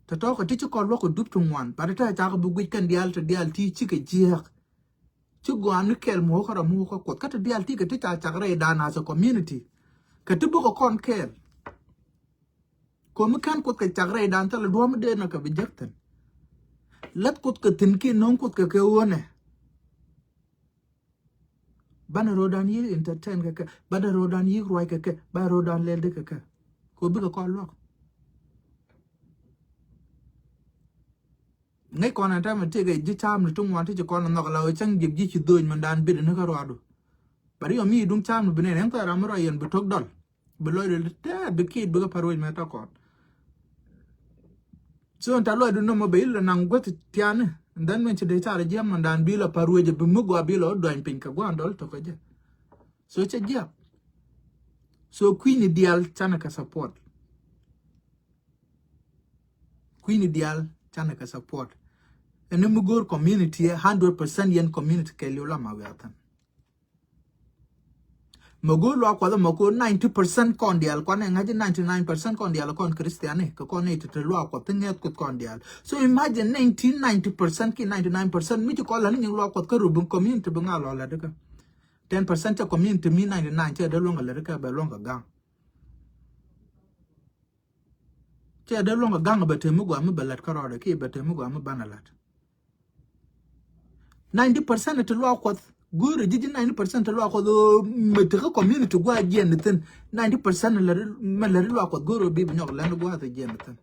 Tɛ tɔ̱ kɛ ti ci kɔn luɔk kɛ dup ti ŋuan bat tɛ cakɛ bi guic kɛn diaal ti diaal ti cikɛ jiääk. Ci gɔaa ni kɛɛl muɔ̱ɔ̱k kä rɔ muɔ̱ɔ̱k kä kuoth kä ti diaal ti kɛ ti ca cak rɛydan as a community. Kɛ ti bukɛ kɔn kɛɛl. Komi kɛn kuoth kɛ cak rɛydan thilɛ duɔ̱ɔ̱m mi dee nɔ kɛ bi jek thi̱n. Lät kuoth kɛ thi̱n kiɛ no̱o̱ŋ kuoth kɛ kɛ ɣöönɛ. Banɛ ro̱o̱dan yi̱k entertain kɛ kɛ, banɛ ro̱o̱dan yi̱k ruac kɛ kɛ, banɛ ro̱o̱dan lɛl di kɛ kɛ. Ko bikɛ kɔn luɔk. Ŋäc kɔn ɛn tɛmɛ tëëkɛ ji̱ ca̱a̱mni ti ŋuan ti ci kɔn nhɔk la ɣöö cäŋ jiɛp ji̱ ci dho̱o̱c mɛndan bit ni kä ruaadu. Bɛ ri ɣä mi duŋ ca̱a̱mni bi nɛn ɛn thɔɔc ram mi rɔ yɛn bi to̱k dɔl. Bi lɔcdu tɛɛth bi kiit bikɛ pär wec mɛ tɔkɔn. So ɛn ta lɔcdu nɔmɔ bɛ ilɛ naŋ guäth tiani. And then min ci dee car jiɛm mɛndan bi lɔ pär wec bi mi gɔaa bi lɔ duany piny kɛ gua̱a̱n dɔl tɔk kɛ jɛ. So cɛ jiɛk. So kui̱ni diaal canɛ kɛ support. Kui̱ni diaal canɛ kɛ support. Ɛn mi go̱o̱r community hundred percent yɛn community kɛɛliw la ma wiathan. Mɛ go̱o̱r luaak kuɔth mɛ ko̱o̱r ninety percent kɔn diaal kuan ɛ ŋa̱c ninety nine percent kɔn diaal kɔn Christian ni kɛ kɔn ni ti ti luaak kuɔth ti ŋɛth kuth kɔn diaal. So imagine nineteen ninety percent ki ninety nine percent mi ci kɔn la ni nyiŋ luaak kuɔth kä rubin community bi ŋa lɔ la dika. Ten percent cɛ community mi ninety nine cɛ dee luɔ̱ŋ kɛ la dika bɛ luɔ̱ŋ kɛ gaŋ. Cɛ dee luɔ̱ŋ kɛ gaŋ bɛ te mi gua mi bɛ lat kä rɔɔdɛ ki bɛ te mi gua mi banɛ lat. Ninety percent ti luaak kuɔth go̱o̱rɛ ji̱ ji̱ ninety percent ti luaak kuɔth ɣöö mɛ tekä community gua jiɛn ni thin. Ninety percent mɛ lɛri luaak kuɔth go̱o̱rɛ bi bi nyɔk lɛn gua thi jiɛn ni thin.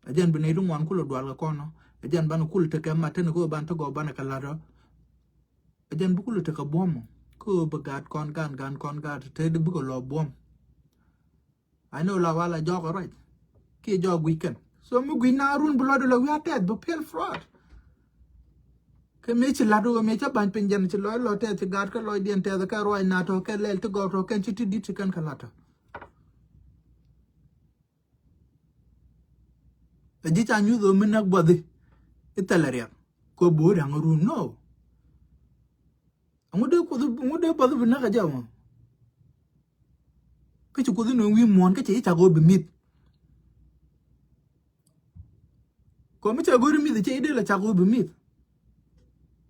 Ɛ jɛn bi nɛy ti ŋuan kulɛ dual kɛ kɔn ɔ. Ɛ jɛn banɛ kulɛ tekɛ mat teni kä ɣöö banɛ ti gɔw banɛ kɛ lat ɔ. Ɛ jɛn bi kulɛ tekɛ buɔ̱m ɔ kä ɣöö bi gaat kɔn gan gan kɔn gaat te di bikɛ lɔ buɔ̱m. I know la wala jɔk ruac. Ki jɔk guic kɛn. So mi guic na run bi lɔt la wi̱i̱ a tɛth bi piɛl fraud. Kɛ mëë ci lat wä mëë ca ba̱ny piny jɛn ci lɔc lɔ tɛth ci gaat kɛ lɔcdiɛn tɛth kɛ ruac na tɔ kɛ lɛl ti gɔw tɔ kɛn ci ti dit ci kɛn kɛ lat tɔ. Ɛ ji̱ ca nyuth ɣöö mi näk buɔthi. I̱ thɛlɛ riɛk. Kɛ bo̱o̱ da̱ŋ run no. Ŋut dee kuoth ŋut dee buɔth bi näk a jɛ mɔ. Kä ci kuoth ni wi̱i̱ muɔ̱ɔ̱n kä ci cak ɣöö bi mi̱th. Kɛ mi cɛ go̱ri mi̱th ci dee la cak ɣöö bi mi̱th.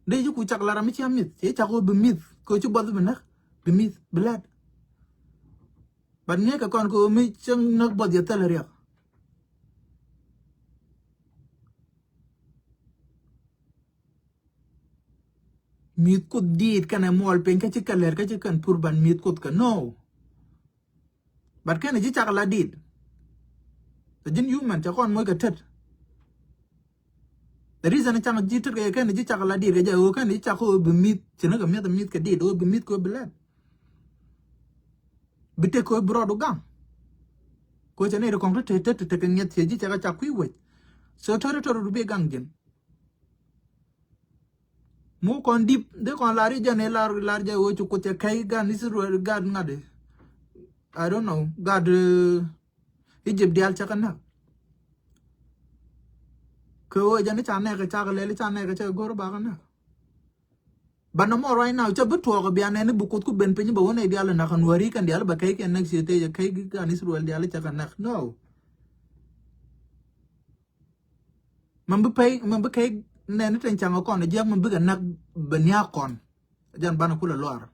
Dee ci ku cak la ram mi cia mi̱th ci cak ɣöö bi mi̱th kɛ ci buɔth bi näk bi mi̱th bi lɛt. But ŋi̱eec kɛ kɔn kɛ ɣöö mi cäŋ näk buɔth yɛ thil riɛk. Mi̱th kuoth diit kɛnɛ muɔl piny kä ci kɛ lɛr kä ci kɛn pur ban mi̱th kuoth kɛ no. But kɛnɛ ji̱ cak la diit. Ɛ ji̱n human cɛ kɔn moc kɛ tet. The reason cak ji̱ tet kɛ kɛnɛ ji̱ cak la diit kɛ jɛ ɣöö kɛnɛ ji̱ cak ɣöö bi mi̱th ci ni kɛ mi̱th mi̱th kɛ diit ɣöö bi mi̱th kɛ ɣöö bi lɛt. Bi tek kɛ ɣöö bi rɔɔdu gaŋ. Kɛ ɣöö cɛ nɛy ti kɔŋ ti tet tet tet kɛ ŋiɛth ciɛ ji̱ cɛ kɛ cak kui̱ wec. So territory du bi gaŋ ji̱n. Mu kɔn dip dee kɔn lar i̱ jɛn i̱ lar lar jɛ ɣöö ci kuth cɛ kɛy gan Israel gan ŋa̱t i̱ I don't know gan Egypt diaal cɛ kɛ näk. Kɛ ɣöö jɛn i̱ ca nɛɛk ca kɛ lɛl i̱ ca nɛɛk cɛ go̱r ba kɛ näk. But nɔmɔ right now cɛ bi tuɔɔk bia nɛn i̱ bi kuth ku ben piny bɛ wä nɛy diaal i̱ näk kɛ nuääri kɛn diaal bɛ kɛy kɛn näk ciɛ tëë cɛ kɛy gan Israel diaal i̱ cɛ kɛ näk no. Mɛ bi pɛy mɛ bi kɛy nɛn i̱ tin caŋ kɔn jiɛk mɛ bikɛ näk bɛ niaak kɔn. Jan banɛ kulɛ luaar.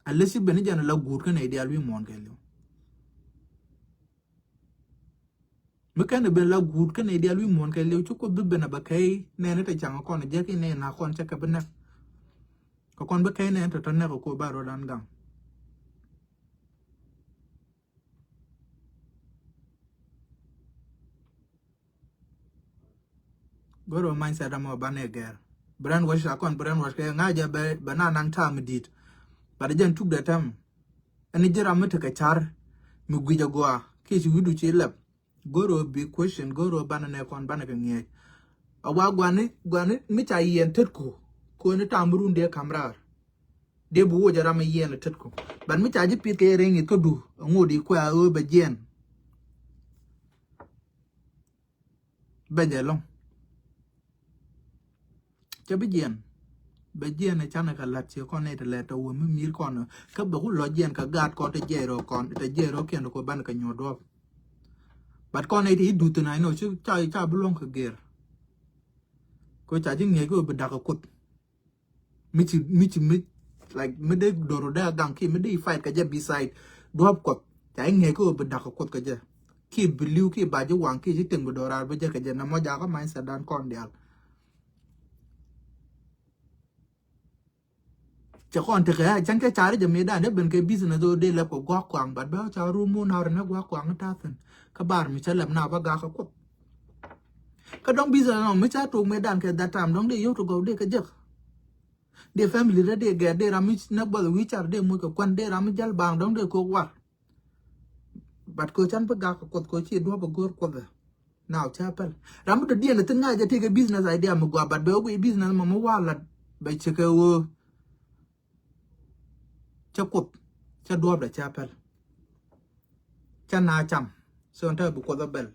Alesi ben i̱ jan la guut kä nɛy diaal wi̱i̱ muɔ̱ɔ̱n kɛɛliw. Mi kɛn ben la guut kä nɛy diaal wi̱i̱ muɔ̱ɔ̱n kɛɛliw ci kuoth bi ben a bɛ kɛy nɛn i̱ tin caŋ kɔn jiɛk i̱ nɛy na kɔn cɛ kɛ bi näk. Kɛ kɔn bi kɛy nɛn tɔ̱tɔ̱ näk kɛ kuoth ba rɔɔdan gaŋ. Go̱r ɔ mindset amɔ banɛ gɛr. Brainwash a kɔn brainwash kɛ ŋa̱c jɛ bɛ bɛ na naŋ tam mi di̱i̱t. But jɛn tuk dɛ tɛm. Ɛn ji̱ ram mi tekɛ car mi guic a gɔaa kiɛ ci wi̱du ci lɛp. Go̱r ɔ bi question go̱r ɔ banɛ nɛ kɔn banɛ kɛ ŋiɛc. A wa guani guani mi ca yiɛn tet ku. Kuɔni tam mi run dee kam raar. Dee bi woc a ram a yiɛn a tetku. But mi ca ji̱ pith kɛ yɛ rɛy ŋi̱th kädu a ŋot i̱ kuɛ a ɣöö bɛ jiɛn. Bɛ jɛ lɔŋ. Cɛ bi jiɛn. Bɛ jiɛn a canɛ kɛ la̱t ciɛ kɔn nɛ te lɛt tɔ wä mi mi̱i̱r kɔn kä bɛ ku lɔ jiɛn kɛ gaat kɔn te jiɛn rɔ kɔn te jiɛn rɔ kiɛn kɔ ban kɛ nyuɔ̱t duɔ̱p. But kɔn nɛ te i̱ duth thin a inɔ ci ca ca bi luɔ̱ŋ kɛ gɛr. Kɔ ca ji̱ ŋiɛc kɛ wä bi da̱k kɛ kuoth. Mi ci mi ci mi like mi dee doro dee agaŋ ki mi dee fight kɛ jɛ beside duɔp kuɔth. Ca iŋɛ ki wä bi dak kuɔth kɛ jɛ ki bi liw ki ba ji̱ waŋ ki ci tiŋ bi doro ar bi jɛ kɛ jɛ na mɔ jakä mindset dan kɔn dial. Cɛ kɔn tekɛ a cɛn kɛ cari jɛ mi dan dee ben kɛ business o dee lɛp kɛ guak kuaŋ but bɛ ca rum mu nar ne guak kuaŋ ta thin kä bar mi cɛ lɛp na ba gak kɛ kuɔth. Kä dɔŋ business nɔ mi ca tok mi dan kɛ that time dɔŋ dee yio̱w to gɔw dee kɛ jek. Dee family rɛ dee gɛr dee ram mi nɛ buɔth wi̱i̱ car dee muc kɛ kuan dee ram mi jäl baŋ dɔ̱ŋ dee kok war. But ko can bi gak kɛ kuɔth ko ci duɔ̱p a go̱o̱r kuɔth ɛ. Now ca päl ram mi dɔ̱diɛn ɛ thin ŋa̱c jɛ tëëkɛ business idea mi gua but bɛ wä guiy business mɔ mi walat bɛ cɛ kɛ ɣöö. Cä kuoth cä duɔ̱ɔ̱pdɛ cä päl. Cä na cam So ɛn ta̱a̱ bi Kuoth a bɛl.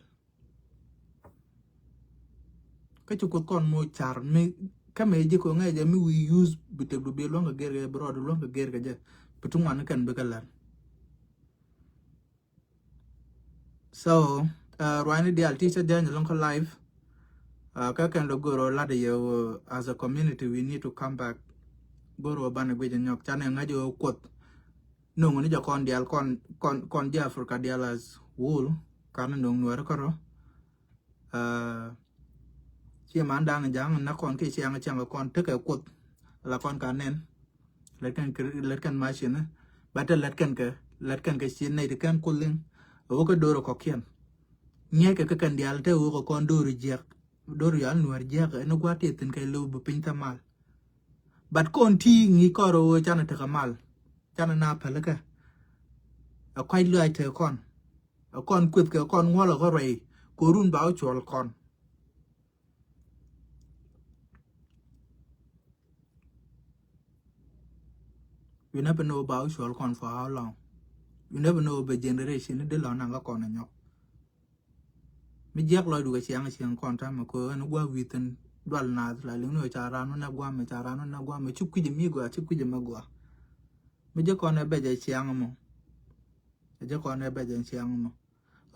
Kä ci Kuoth kɔn moc car mi kä mëë ji̱ kɛ ŋäc jɛ mi wi̱i̱ use bi tëkdu bi luäŋ kɛ gɛr kɛ jɛ, bi rɔɔdu luäŋ kɛ gɛr kɛ jɛ, bi ti ŋuan kɛn bi kɛ lɛr. So uh, ruaacni diaal ti cä jany lɔŋ kä live. Uh, kä kɛn lɔ goro lat yɛ uh, as a community we need to come back. Goro banɛ guic nyɔk canɛ ŋa̱c yɛ Kuoth. Noŋ ni jɛ kɔn diaal kɔn kɔn kɔn jɛ Africa diaal as whole. Kan noŋ Nuɛr kärɔ. Uh, ci man daŋ jaŋ na kɔn ki ciaŋ ciaŋ kɔn tekɛ Kuoth la kɔn ka nɛn. Lɛt kɛn kir- lɛt kɛn macin ba te lɛt kɛn kɛ lɛt kɛn kɛ ci nɛy ti kɛn Kuoth liŋ. Wä kɛ do̱r kɔkiɛn nyɛ kɛ kɛ kɛn diaal te wä kɛ kɔn do̱r jiɛk, do̱r yal Nuɛr jiɛk ɛn gua ti thin kɛ lo̱w bi piny thɛ mal. But kɔn ti ŋi̱i̱c kɔr wä canɛ tekɛ mal canɛ na pälikä. Ɛ kɔc luaac te kɔn. Ɛ kɔn kueth kɛ kɔn ŋuɔl ɛ kɔ ruɛy. Kɛ run ba wä cuɔl kɔn. You never know ba wä cuɔl kɔn for how long. You never know bɛ generation ni dee lɔ naŋ kä kɔn ɛ nyɔk. Mi jiɛk lɔcdu kɛ ciaŋ ciaŋ kɔn tamɛ kɛ ɛn gua̱ wi̱thin dual naath la liŋ ni wä ca ran wä nɛ gua̱ mɛ ca ran wä nɛ gua̱ mɛ ci kui̱c mi gɔaa ci kui̱c mɛ gɔaa. Mi jiɛ kɔn ɛ bɛ jɛ ciaŋ mɔ. Ɛ jɛ kɔn ɛ bɛ jɛ ciaŋ mɔ.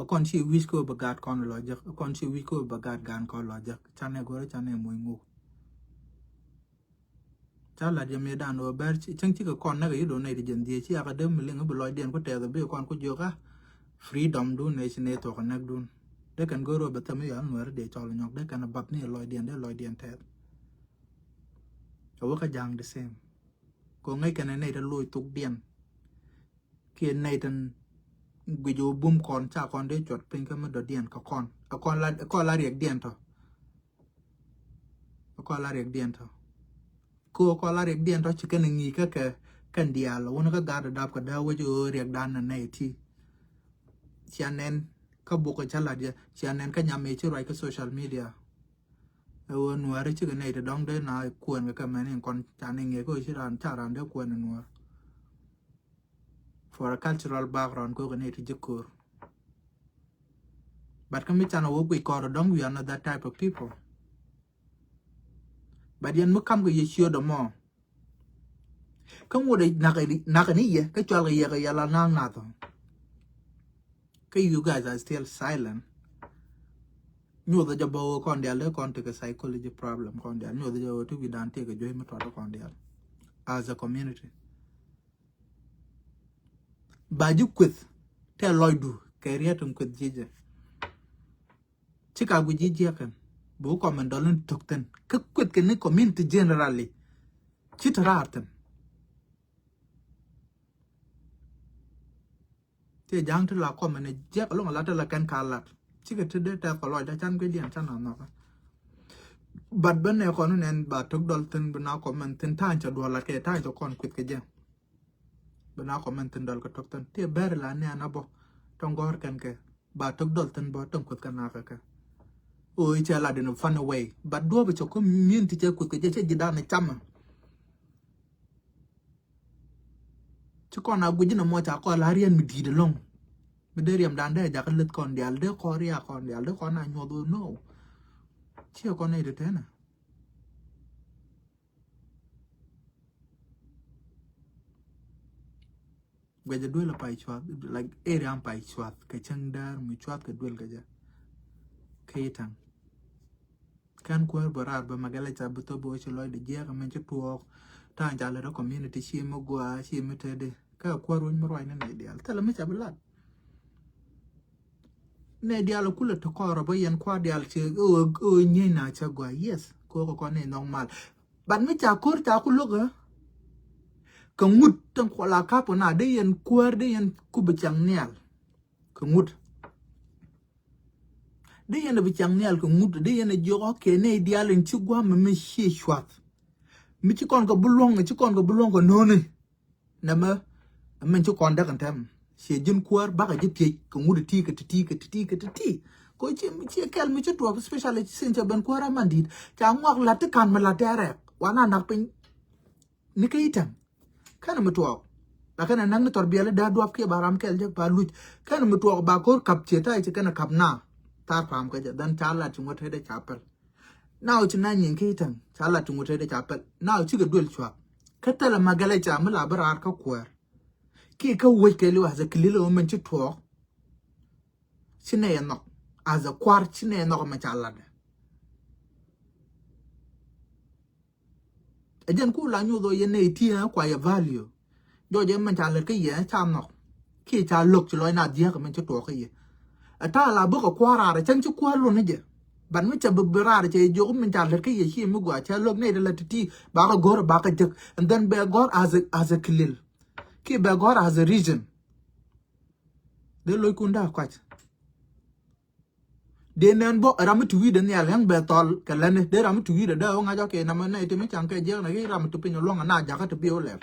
Ɛ kɔn ci wi̱c kɛ wä bɛ gaat kɔn lɔ jek. Ɛ kɔn ci wi̱c kɛ wä bɛ gaat gaan kɔn lɔ jek. Canɛ go̱rɛ canɛ moc ŋuk. Ca lat yɛ mëë dan wä bɛr cäŋ cikɛ kɔn näk yit wä nɛy ti jɛn dhiec ci akɛ dee mi liŋ bi lɔcdiɛn ku tɛth bi kɔn ku jiök a freedom dun nɛ ci nɛ thuɔk näk dun. Dee kɛn go̱r wä bɛ thäm yal Nuɛr dee cɔl nyɔk dee kɛn a bath ni lɔcdiɛn dee lɔcdiɛn tɛth. Ɛ wä kä ja̱a̱ŋ the same. Kɛ ŋäc kɛn ɛ nɛy ti loc thokdiɛn. Kiɛ nɛy tin guic ɛ wä bum kɔn ca kɔn dee cuɔt piny kä mi dɔ̱diɛn kɛ kɔn. Ɛ kɔn la ɛ kɔn la riɛkdiɛn tɔ. Ɛ kɔn la riɛkdiɛn tɔ. Kɛ wä kɔn la riɛkdiɛn tɔ ci kɛn ɛ ŋi̱i̱c kä kɛ kɛn diaal wun kä gat ɛ dap kɛ dee wec ɛ wä riɛkdan ɛ nɛy ti. Cia nɛn kä buk ɛ ca lat yɛ cia nɛn kä nyam ɛ ci ruac kä social media. Ɛ wä Nuäär cikɛ nɛy ti dɔ̱ŋ dee na kuɛn kɛ kɛ mɛn in kɔn ca ni ŋiɛc kä wä ci ran ca ran dee kuɛn ɛ Nuäär. For a cultural background kok ni ti jikur. But kami chana wo gwi koro dong, we are not that type of people. But yen mu kam ke ye chio do mo. Kam wo de nak ni ye ke chwal ke ye ke yala na na to. Ke you guys are still silent. Nyo the jabo kon dial de kon take a psychology problem kon dial. Nyo the jabo to be done take a joy me to kon dial. As a community. Ba ji̱ kueth tɛ lɔcdu kɛ riet in kueth ji̱ jɛ. Ci ka guic ji̱ jiɛk kɛn bi wä kɔmɛn dɔl in tök thin kä kueth kɛn ni community generally. Ci te raar thin. Ti ja̱a̱ŋ ti la kɔmɛn jiɛk lɔŋ a lat ti la kɛn ka lat. Cikɛ ti dee tɛth kɔ lɔcda can guic diɛn can a nhɔkä. But ben nɛ kɔn nɛn ba tök dɔl thin bi na kɔmɛn thin ta̱a̱ cɛ duɔl lat kɛ ta̱a̱ cɛ kɔn kueth kɛ jɛ. Bi na kɔmɛn thin dɔl kɛ tɔk thin ti bɛr la ni an abɔ tɔŋ gɔr kɛn kɛ ba tök dɔl thin bɔ tɔŋ kueth kɛ na kɛ kɛ. O i̱ cɛ la din fun way but duɔp cɛ community cɛ kueth kɛ jɛ cɛ ji̱ dan camɛ. Ci kɔn a guic ni mɔ ca kɔn la riɛn mi di̱i̱t ɛlɔŋ. Mi dee riɛm dan dee jakä leth kɔn dial dee kɔn riak kɔn dial dee kɔn a nyuɔth o no. Ciɛ kɔn a i̱ ti tɛnɛ. Guɛcɛ duel a pay cuath like area an pay cuath kɛ cäŋ daar mi cuath kɛ duel kɛ jɛ. Kɛ itaŋ kɛn kuäär bä raar bä magɛlɛ ca bi thop bä wä ci lɔcdɛ jiɛk min ci tuɔɔk. Ta̱a̱ ca lät a community ci mi gua̱a̱ ci mi tëëdi kä kuäär wec mi ruac ni nɛy diaal thilɛ mi ca bi lat. Nɛ dial kulɛ ti kɔrɔ bä yɛn kua dial ci ɣöö nyieny na cɛ gua yes kɛ ɣöö kɛ kɔn ni nhɔk mal. But mi ca ko̱r ca ku lo̱k ɛ kɛ ŋut tin kuɔla kap na dee yɛn kuäär dee yɛn ku bi cɛŋ nial kɛ ŋut. Dee yɛn bi cɛŋ nial kɛ ŋut dee yɛn jiɔk ɔ kɛ nɛ dial in ci guam mi mi ci cuath. Mi ci kɔn kɛ bi luɔŋ ci kɔn kɛ bi luɔŋ kɛ no̱ni. Nɛmɛ min ci kɔn däk ɛn tɛm ciɛ ji̱n kuäär bakɛ ji̱ thiec kɛ ŋut iti kɛ titi kɛ titi kɛ titi. Ko ci ci kɛl mi ci tuɔɔk especially ci sin cɛ ben kuäär aman di̱i̱t ca ŋuak lat ti kan mi lat tɛɛrɛk wan a nak piny. Ni kä itɛm kɛn mi tuɔɔk. Lakin ɛ näk ni thɔr biɛl i̱ dee duɔp kiɛ ba ram kɛl jek ba luc. Kɛn mi tuɔɔk ba ko̱r kap cië ta̱a̱ i̱ ci kɛn ɛ kap na. Thaar pa̱a̱m kɛ jɛ dhɛn ca lat ci ŋuɔ̱t tet ɛ ca pɛl. Na ɣöö ci na nyin ki i̱ täŋ ca lat ci ŋuɔ̱t tet ɛ ca pɛl. Na ɣöö cikɛ duel cua̱k. Kä thilɛ ma gɛlɛ ca mi la bi raar kä kuäär. Kiɛ kä wec kɛ liw as a kilil ɣöö min ci tuɔɔk. Ci nɛy ɛ nhɔk. As a kua̱r ci nɛy ɛ nhɔk ɛmɛ ca latdɛ. Ɛ jɛn ku la nyuth ɔ yɛn nɛy ti ɛ kua yɛ value. Jɔɔc ɛ mɛn ca lät kä yɛ ca nhɔk. Kiɛ ca lo̱k ci lɔc na dhiääk mɛn ci tuɔɔk kä yɛ. Ɛ ta̱a̱ la bäkɛ kua̱r raar ɛ cäŋ ci kua̱r lun ni jɛ. But mi cɛ bi bi raar cɛ jiök mɛn ca lät kä yɛ ci mi gua cɛ lo̱k nɛy ti la ti̱ti̱ bakɛ go̱r bakɛ jek. And then bɛ gɔ̱r as a, as a kilil. Kiɛ bɛ gɔ̱r as a region. Dee lo̱ckun da̱a̱ kuac. Dee nɛn bä ram mi ti wi̱i̱dɛ nhial ɛn bɛ thɔl kɛ lätni. Dee ram mi ti wi̱i̱dɛ dee ɣä ŋa̱c ɔkɛ namɛ nɛy ti mi ca̱ŋ kɛ jiɛk nɛ ki ram mi ti piny luɔ̱ŋ ana jakä ti bi ɣä lɛp.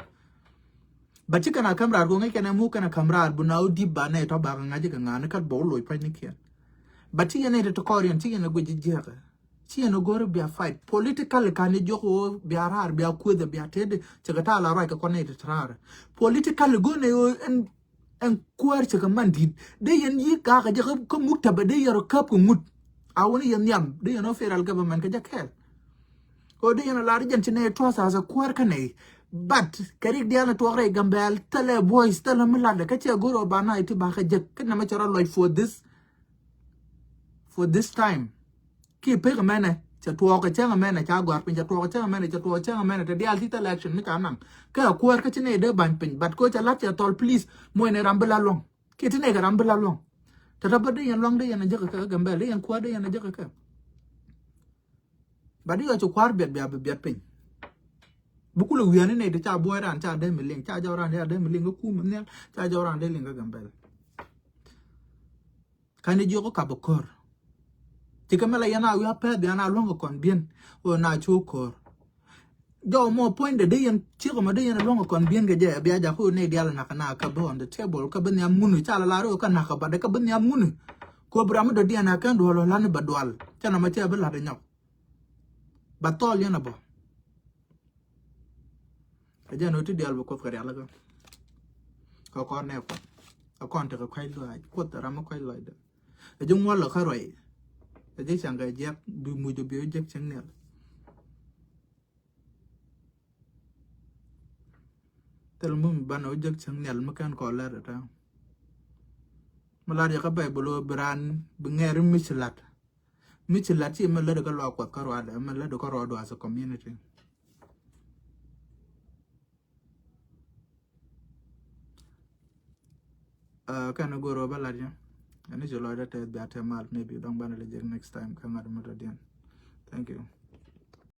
But ci kɛn a käm raar kɛ ŋäc kɛn ɛ muk kɛn a käm raar bi na ɣä di̱p ba nɛy tɔ̱ bakɛ ŋa̱c kɛ ŋa̱ni kä bɛ wä loc pa̱ny ni kiɛn. But ci yɛn nɛy ti ti kɔɔr yɛn ci yɛn a guic ji̱ jiɛkɛ. Ci yɛn a go̱r bia fight politically, kan ni jiɔk ɣöö bia raar bia kuethɛ bia tetdɛ. Cɛ kɛ ta̱a̱ la ruac kɛ kɔn nɛy ti ti raar. Politically go̱r nɛy ɣöö ɛn ɛn kuäär cɛ kɛ man di̱t. Dee yɛn yi̱ kakä jɛ kä, kä muktabɛ dee yɛn rɔ käp kɛ ŋut. A wä ni yɛn nhiam dee yɛn ɔ federal government kɛ jɛ kɛɛl. Kɛ dee yɛn a lar jɛn ci nɛy trust as a kuäär kä nɛy. But kɛ rik diaal ni tuɔk rɛy Gambɛl thilɛ boys thilɛ mi latdɛ kä cɛ go̱r ɔ ba na iti ba kä jek kä nɛmɛ cɛ rɔ lɔc for this, for this time. Kiɛ pek ɛmɛnɛ cɛ tuɔɔk kɛ cäŋ ɛmɛnɛ ca gɔ̱a̱r piny, cɛ tuɔɔk kɛ cäŋ ɛmɛnɛ, cɛ tuɔɔk kɛ cäŋ ɛmɛnɛ, te diaal ti thilɛ action mi ca naŋ. Kä ɛ kuäär kä ci nɛy dee ba̱ny piny, but kɛ cɛ la̱t cɛ thɔl, please, muɔ̱cnɛ ram bi la luɔ̱ŋ. Kiɛ ti nɛy kɛ ram bi la luɔ̱ŋ. Te tɔ bä dee yɛn luaŋ dee yɛn a jäk kɛ kä Gambɛl, dee yɛn kuäär dee yɛn a jäk kɛ kɛ. But i̱ ɣä ci kua̱r biɛt bia bi biɛt piny. Bi kulɛ wi̱i̱ ani nɛy ti ca buɔ̱ɔ̱c ran ca dee mi liŋ, ca jɔw ran ca dee mi liŋ kä kum nhial, ca jɔw ran dee liŋ kä Gambɛl. Kani jiök kä kap ɛ ko̱r. Ci kɛ mɛ la yɛn a wi̱i̱ a pɛth bian a luäŋ kɛ kɔn biɛn. Ɣöö na cu ko̱r. Jɔw mɔ puɔ̱nydɛ dee yɛn ciek ɛmɔ dee yɛn a luäŋ kɛ kɔn biɛn kɛ jɛ bia jakä ɣöö nɛy diaal nak na kä bi on the table kä bi nhiam ŋuni ca la lar ɣöö kä nak kä bat kä bi nhiam ŋuni. Kuɔp ram mi dɔ̱diɛn a kɛn duɔl ɔ lani bɛ dual. Cɛ nɔmɔ cɛ bi la̱t ɛ nyɔk. Ba thɔɔl yɛn a bɔ. Ɛ jɛn ɣöö ti diaal bi kuɔth kɛ rialikä. Kɛ kɔn nɛ kuɔth. Ɛ kɔn tekɛ kua̱c lɔaac. Kuɔth ɛ ram mi kua̱c lɔaacdɛ. Ɛ ji̱ ŋuɔl ɛ kä ruac. Ɛ ji̱ ca̱ŋ kɛ jiɛk bi muc ɛ bi ɛ jiɛk cieŋ nial. Thil mi banɛ wä jiɛk cieŋ nial mi kɛn kɔn lɛr ɛ tääŋ. Mi lar yɛ kä Baibol ɣöö bi raan bi ŋɛɛr mi ci la̱t. Mi ci la̱t ci mɛ lätdɛ kä luaak kuɔth kä ruaadɛ, mɛ lätdɛ kä ruaadɛ as a community. Ɛ, kɛn go̱o̱r ɣöö bä la̱t yɛ. Ɛn i̱ ci lɔcdä tɛth bia tɛth mal, maybe dɔ̱ŋ banɛ lɛ jek next time kä ŋa̱t mi tɔ̱diɛn. Thank you.